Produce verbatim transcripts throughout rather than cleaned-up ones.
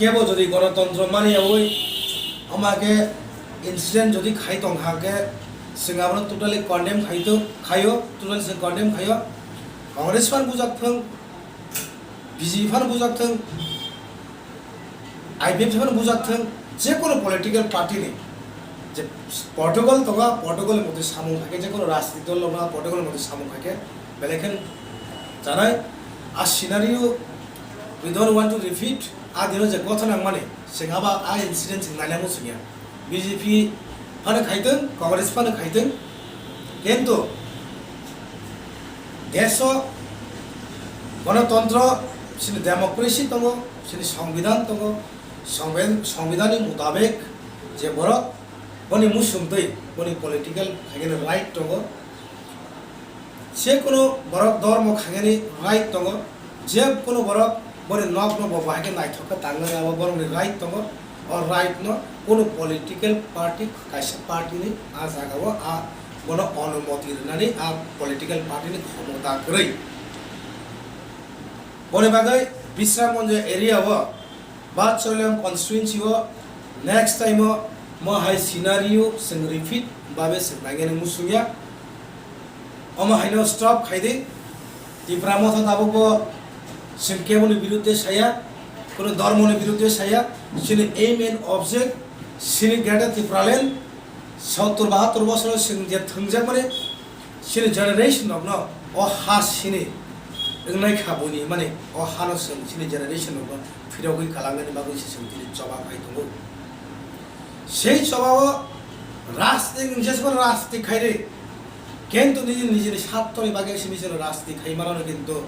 Kebo jodi gonotontro mani yawi, ama khe incident jodi khai tong kha khe, chwng abono totally condemn khai to, khaio, totally chwng condemn khaio. Congress phan bujak thung, B J P phan bujak thung, I P F T phano bujak thung, je kono political party ni je protocol tongo, protocol ni motoi samung khai khe, je kono rajniti dol rok no protocol ni motoi samung khai khe, belai khe chanai. A scenario we don't want to repeat. A dino je gothon nangmani, chwng abo a incident chwng nailaimu chwngya. B J P phano khaitwng, Congress phano khaitwng, kintu deso gonotontro, chini democracy tongo, chini songbidhan tongo, songbe-, songbidhanni mutabek je borok boni musungtwi boni political khaikhe right tongo. Je kono borok dormo khainani right tongo, je kono borok boni nokno bo bahai khe naithok khe tangnani abo borokni right tongo. O right no kono political party, kaisa party ni a jaga o a bono onumoti rwnani a political party ni khomota kwrwi. Boni bagwi Bisramganj area o Bacholiam constituency o next time o mo hai scenario chwng repeat babe chwng nainani muchungya. Omo haino stop khai di. Tipra Motha tabukbo chwng keboni biruddhe saya, kono dhormoni biruddhe saya, chini aim and object, chini Greater Tipraland, sottor bahattor bosoro chwng je thwngjakmani, chini generation rokno o ha sini wngnai kha buini, mani o hano chwng chini generation rokno phirogwi kalangnani bagwi se chwng tini choba khai tongo. Sei choba o rajniti, jesbo rajniti khairi, kintu nini nijini sarthoni bagwi simi chwng rajniti khai mano, kintu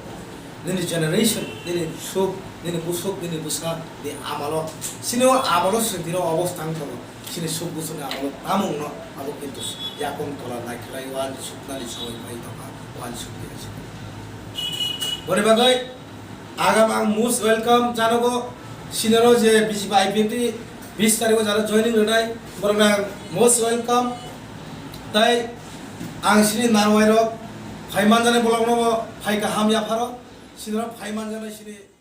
nini generation, nini suk, nini busuk, nini bwsa ni amalo, sini o amalo chwng tini obostha wng tongo. Chini suk bwswkni amalo tamungno abo kintu yakung tola naikhlai wansuknani samoi phai tongkha, wansukya se. Boni bagwi agam ang most welcome janogo, sinoro je B J P I P F T bis tarikho jara joining rwnai, borokno ang most welcome. Tai ang sini narwai rok phai manjani bolokno bo phai kaham yapharo, sinoro phai manjani sini.